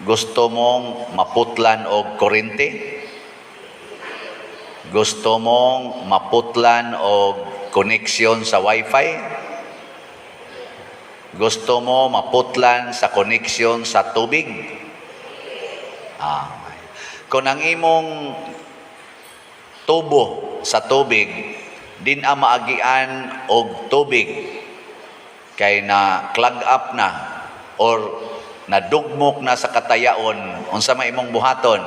Gusto mong maputlan og kuryente? Gusto mong maputlan og connection sa wifi? Gusto mo maputlan sa connection sa tubig? Ah. Kung ang imong tubo sa tubig di na maagian og tubig kay na clog up na or nadugmok na sa katayaon, unsa may imong buhaton?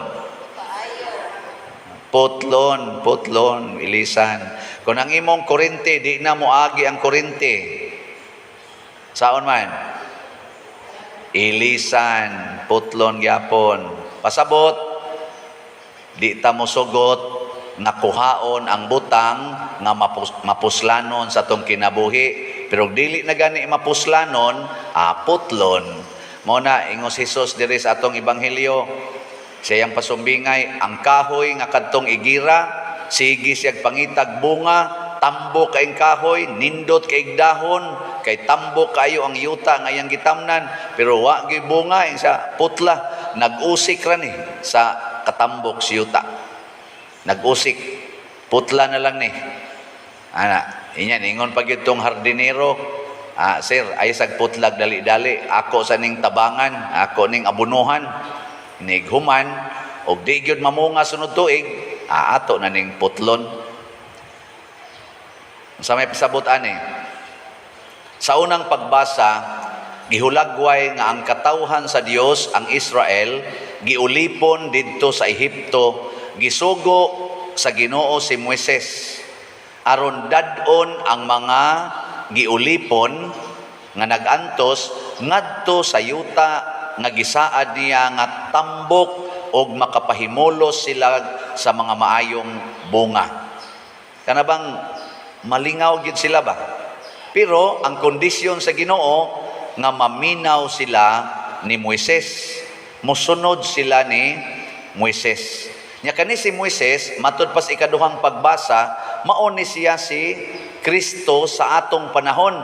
Putlon, putlon, ilisan. Kung ang imong kuryente, di na moagi ang kuryente, saon man? Ilisan, putlon gyapon. Pasabot, di ta mosugot nga kuhaon ang butang nga mapuslanon sa atong kinabuhi. Pero dili na gani mapuslanon, putlon. Mao na ingon si Jesus diri sa atong ebanghelyo, siyang pasumbingay, ang kahoy nga kadtong igira, sige siyag pangitag bunga, tambo kaayong kahoy, nindot kaayog dahon, kay tambo kaayo ang yuta nga iyang gitamnan, pero wa gyud bunga, ing sa putla, nag-usik ra ni sa katambok sa yuta. Nag-usik, putla na lang ni. Ana, inya ingon pa gyud tong hardinero, "Ah, sir, ay sag putlag dali-dali, ako sa ning tabangan, ako ning abunuhan." Nighuman, og di gyud mamunga sunod tuig, ato na ning putlon. Sa may pasabot ani, sa unang pagbasa, gihulagway nga ang katawhan sa Dios, ang Israel, giulipon didto sa Ehipto, gisugo sa Ginoo si Moises aron dad-on ang mga giulipon nga nagantos ngadto sa yuta nga gisaad niya nga tambok og makapahimulos sila sa mga maayong bunga. Kana bang malingaw gyud sila ba? Pero ang kondisyon sa Ginoo nga maminaw sila ni Moises. Musunod sila ni Moises. Nya kani si Moises, matud pa sa ikaduhang pagbasa, mao ni siya si Kristo sa atong panahon.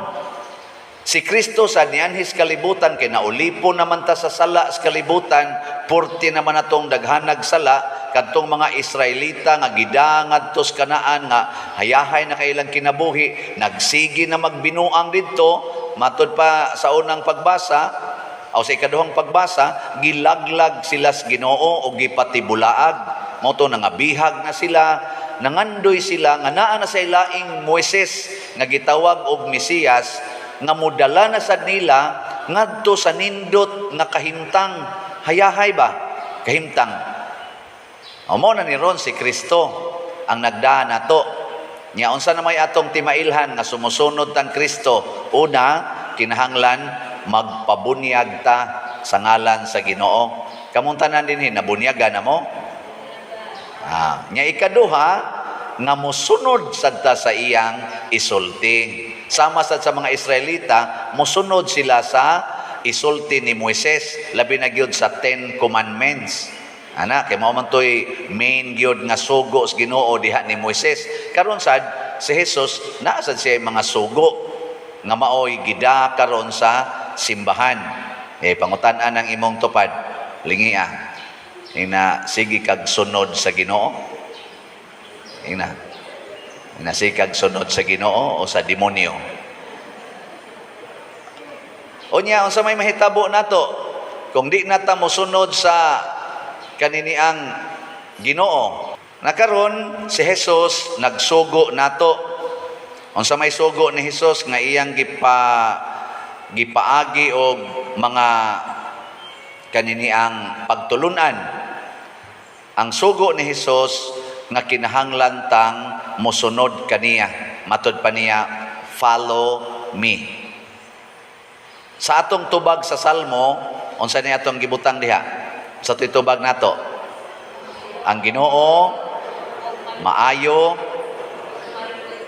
Si Kristo sa nianhis kalibutan kay naulipon naman ta sa sala sa kalibutan, purti naman atong daghanag sala kadtong mga Israelita nga gidangad tos Kanaan nga hayahay na kailang kinabuhi, nagsigi na magbinuang didto, matud pa sa unang pagbasa o sa ikaduhang pagbasa, gilaglag sila sa Ginoo o gipatibulaag. Mao to nangabihag na sila, nangandoy sila nga naa na sa ilaing Moises nga gitawag og Mesiyas nga modala na sad nila ngadto sa nindot nga kahimtang, hayahay ba kahimtang. O mao na ni ron si Kristo ang nagdaan nato. Nya unsa na may atong timailhan nga sumusunod tang Kristo? Una, kinahanglan magpabunyag ta sa ngalan sa Ginoo. Kamong tanan dinhi, nabunyagan na mo? Nya ikaduha, nga mosunod sad ta sa iyang isulti. Sama sad sa mga Israelita, mosunod sila sa isulti ni Moises, labi na gyud sa Ten Commandments. Ana, kay mao man to'y main gyud nga sugo sa Ginoo diha ni Moises. Karon sad si Jesus naa sad siya mga sugo nga maoy gida karon sa simbahan. Eh pangutan-an ang imong tupad, lingia. Ina sige kag sunod sa Ginoo. Ina. Ina sige kag sunod sa Ginoo o sa demonyo. Unya, unsa may mahitabo nato kung di na ta mosunod sa kaniniang Ginoo? Nakaron si Jesus nagsugo nato. Unsa may sugo ni Jesus nga iyang gipaagi og mga kaniniang pagtulunan? Ang sugo ni Jesus nga kinahanglan tang mosunod kaniya. Matod pa niya, "Follow me." Sa atong tubag sa Salmo, unsa ni atong gibutang diha? Sa to'y tubag nato. Ang Ginoo maayo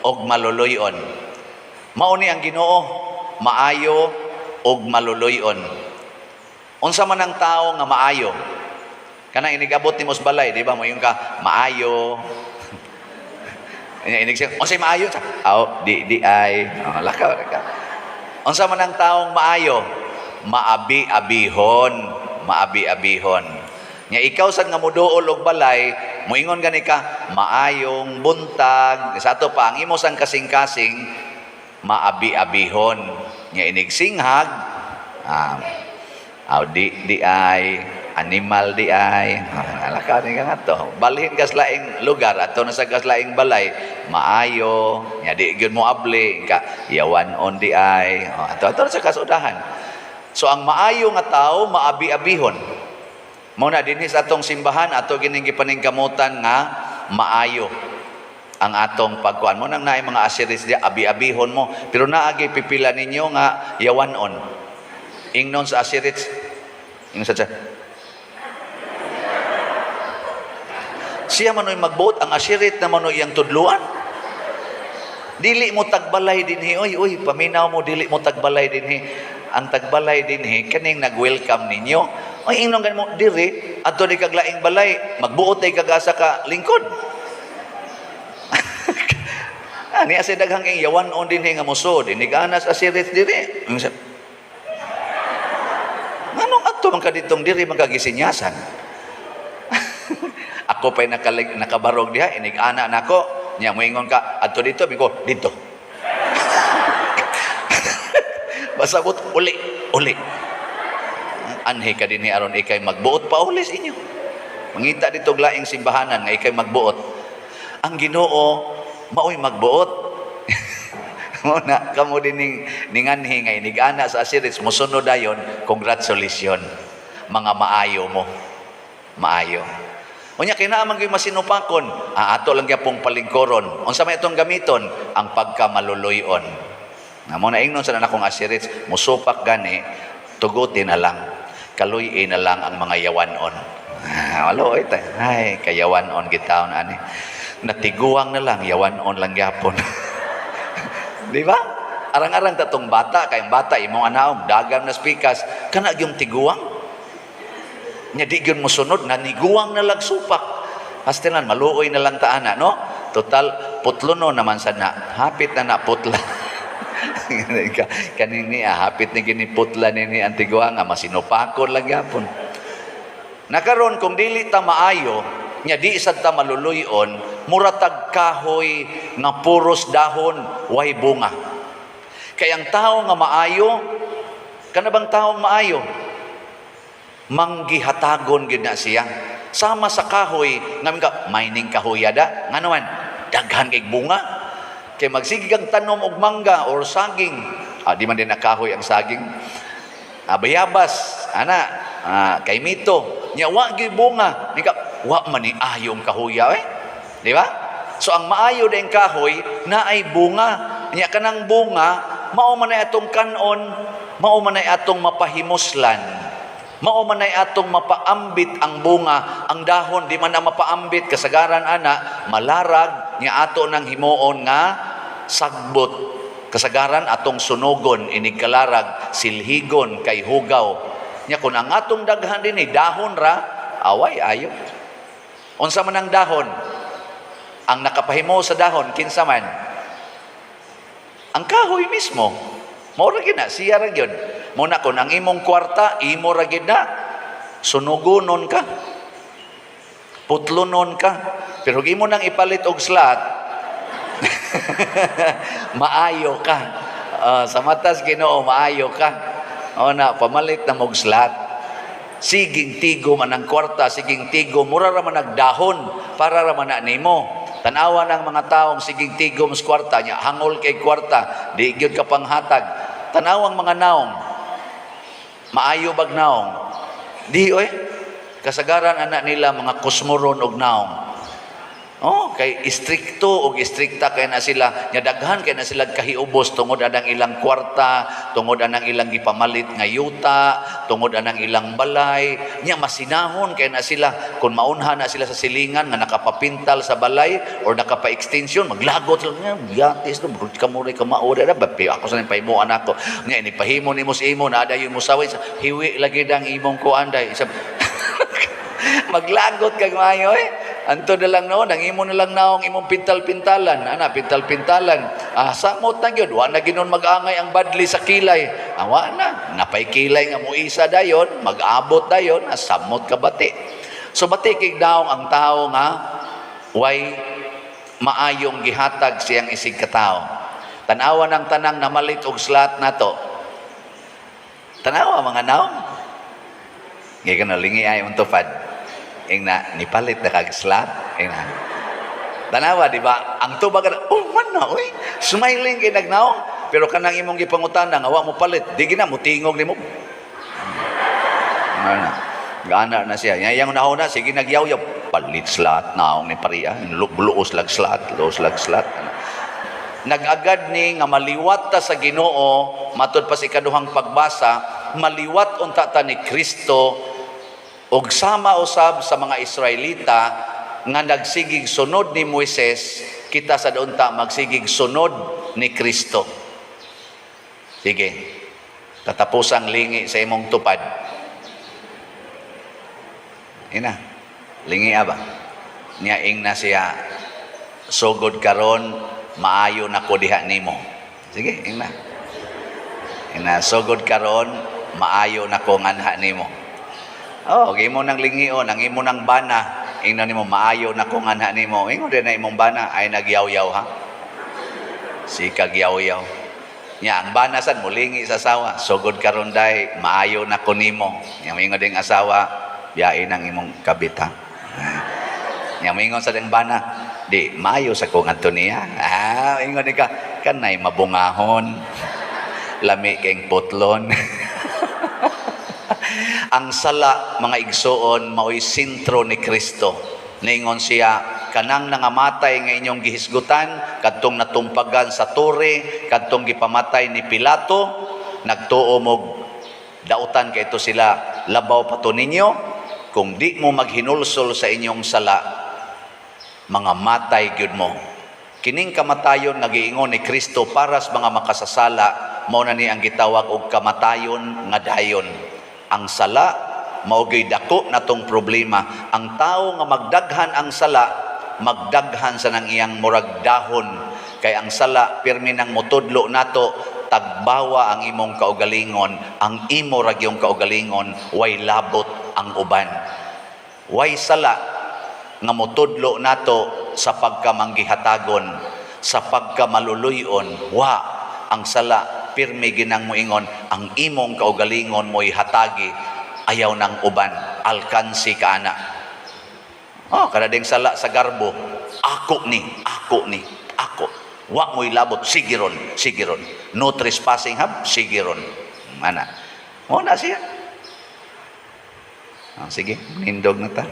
og maluluy-on. Mao ni ang Ginoo, maayo og maluluy-on. Unsa man ang tao nga maayo? Kanang inigabot nimo sa balay, di ba? Moingon ka, "Maayo." Inig siya, "Unsay maayo?" "Aw, di di ay." Oh, lakaw ka. Unsa man ang taong maayo? Maabi-abihon. Maabi-abihon. Nya ikaw sad nga muduol og balay, moingon gani ka, "Maayong buntag." Sa ato pa ang imo sang kasing-kasing maabi-abihon. Nya inigsinghag, aw di di ay animal di ay alaka ni ka nga to. Balhin kas laing lugar, ato na sa kas laing balay, maayo, nya di gyud mo abli ka, yawan on di ay. Oh, ato ato na sa kasudahan. So ang maayo nga tao maabi-abihon. Mao na dinhi sa atong simbahan, ato gining gipaningkamutan nga maayo ang atong pagkuan mo nang naay mga ushers di abi-abihon mo, pero naagi pipila ninyo nga yawan-on. Ingnon sa ushers, ingon sa siya, siya manoy magbuot, ang asirit na manoy iyang tudluan. Dili mo tagbalay dinhi, oy oy, paminaw mo, dili mo tagbalay dinhi. Ang tagbalay dinhi kaning nag-welcome ninyo. Oy, ingnon gani mo diri adto di kag laing balay, magbuot ay kag asa ka lingkod. Ani asa daghang kay yawan-on dinhi nga musod, inig-anas asirit diri. Nganong adto man ka ditong diri man kagisinyasan? Ako pa'y nakabarog diha, inig-ana nako, nya moingon ka, "Adto dito," biko, "Dito." Basabot, uli, uli. Anhi ka dinhi aron ikay magbuot pa uli sa inyo. Mangita dito laing simbahanan nga ikay magbuot. Ang Ginoo maoy magbuot. Mo na kamo dining ninganhi nga inig-ana sa Asiris mosunod dayon, congratulations. Mga maayo mo. Maayo. Unya kay naa man gyud masinupakon, ato lang gyapong palingkoron. Unsa may atong gamiton? Ang pagkamaluluy-on. Nga mo na ingnon sa nakong Asiris, musupak gani, tugutin na lang. Kaluy-in na lang ang mga yawanon. Maluoy ta. Ay, kayawanon gitawon ani. Natiguang na lang, yawanon lang gyapon. Di ba? Arang-arang tatong bata, kayong bata, imong anaom, dagam na spikas, kana gyung tiguang. Nya di gyud mosunod, naniguang na lag supak. Pastilan, maluoy na lang ta ana, no? Total, putlo no naman sa na. Hapit na na putla. Kaning niya, hapit ni gini putla ni ang tiguang, nga masinupakon lang gyapon. Nakaron kung dili ta maayo, nya di sad ta maluluy-on, mura tag kahoy nga puros dahon, way bunga. Kay ang tao nga maayo, kana bang taong maayo? Manggihatagon gyud na siya. Sama sa kahoy, nga ka mining kahoya da, ngano man daghan kay bunga. Kay magsige kang tanom og mangga or saging, di man din na kahoy ang saging. Bayabas, ana, kay mito, nya wa gyud bunga, nika wa man ni ayong kahoya eh. Di ba? So ang maayo din kahoy naay bunga, nya kanang bunga mao man ay atong kanon, mao man ay atong mapahimuslan. Mao man ay atong mapaambit ang bunga, ang dahon di man na mapaambit kasagaran ana, malarag nya ato nang himuon nga sagbot. Kasagaran atong sunugon inig kalarag, silhigon kay hugaw. Nya kun ang atong daghan dinhi dahon ra, away ayo. Unsa man ang dahon? Ang nakapahimo sa dahon kinsa man? Ang kahoy mismo. Mao ra gyud na, siya ra gyud. Mo na kun ang imong kwarta, imo ra gyud na. Sunugonon ka. Putlonon ka. Pero imo nang ipalit og slot, maayo ka. Sa matas Ginoo maayo ka. O na pamalit na mog slot. Siging tigo man ang kwarta, siging tigo, mura ra man nagdahon para ra man na nimo. Tan-awa ng mga taong siging tigom sa kwarta nya, hangol kay kwarta, di gyud ka panghatag. Tan-awang mga naong, maayo bag naong? Di oy. Kasagaran anak nila mga kusmoron og naong. Oh, kay istrikto og istrikta kay na sila, nya daghan kay na sila kahiubos tungod anang ilang kwarta, tungod anang ilang gipamalit nga yuta, tungod anang ilang balay, nya masinahon kay na sila kung maunha na sila sa silingan nga nakapapintal sa balay or nakapa-extension, maglagot sila nga yatis no, kamo ray kamao da ba ako sa pahimuan ako. Nya ini pahimo nimo sa imo na adayon mo saway hiwi lagi dang imong kuan day. Maglagot kag maayo eh. Anto na lang noon, ang imo na lang naong imong pintal-pintalan. Ana, pintal-pintalan. Ah, samot na gyud. Wa na ginon mag-angay ang badli sa kilay. Ah, wa na. Napay kilay nga muisa dayon, mag-abot dayon, ah, samot ka bati. So bati kig naong ang tao nga way maayong gihatag siyang isig katao. Tanawa ng tanang namalit og slot nato. Tanawa mga naong. Gikan na lingi ay untupad. Ingna nipalit na kag slot. Ingna. Tanawa, di ba? Ang tubag oh man na, oy. Smiling kay nagnaong. Pero kanang imong gipangutana nga wa mo palit, di gina mo tingog nimo. Ano na? Gana na siya. Yang una, sige nagyaw-yaw. Palit slot naong ni pariya. Luos lag slot, luos lag slot. Nag-agad ni nga maliwat ta sa Ginoo, matud pa sa ikaduhang pagbasa, maliwat unta ta ni Kristo ug sama usab sa mga Israelita nga nagsigig sunod ni Moises, kita sa unta magsigig sunod ni Kristo. Sige. Katapusang lingi sa imong tupad. Ina, lingi aba. Niya ingna siya, "Sugod karon maayo na ko diha nimo." Sige, ingna. Ingna, "Sugod karon maayo na ko nganha nimo." Oh, imo nang lingion, ang imo nang bana, ingna nimo, "Maayo na ko nganha nimo." Ingon din na imong bana, "Ay nagyaw-yaw ha. Sikag yaw-yaw." Nya ang bana sad mulingi sa asawa, "Sugod karon day, maayo na ko nimo." Nya moingon ding asawa, "Biyain ang imong kabit ha." Nya moingon sa ding bana, "Di maayo sa ko ngadto niya." Ah, ingon di ka kanay mabungahon. Lami kayong putlon. Ang sala, mga igsoon, mao'y sentro ni Kristo. Ningon siya, kanang nangamatay nga inyong gihisgutan, kadtong natumpagan sa tore, kadtong gipamatay ni Pilato, nagtuo mog dautan kay ito sila, labaw pa to ninyo. Kung di mo maghinulsol sa inyong sala, mga matay gyud mo. Kining kamatayon nga giingon ni Kristo para sa mga makasasala, mao na ni ang gitawag og kamatayon nga dayon. Ang sala mao gyud dako natong problema. Ang tawo nga magdaghan ang sala, magdaghan sa nang iyang murag dahon, kay ang sala pirmi nang motudlo nato, tagbawa ang imong kaugalingon, ang imo ra gyung kaugalingon, way labot ang uban. Way sala nga motudlo nato sa pagkamanggihatagon, sa pagkamaluluyon, wa. Ang sala pirmi ginang moingon, ang imong kaugalingon mo'y hatagi, ayaw ng uban, alkansi ka ana. Oh, kada ding sala sa garbo, ako ni, ako ni, ako. Wa mo'y labot, sige ron, sige ron. No trespassing hab, sige ron. Ana. Mo na siya. Ah, sige, nindog na ta.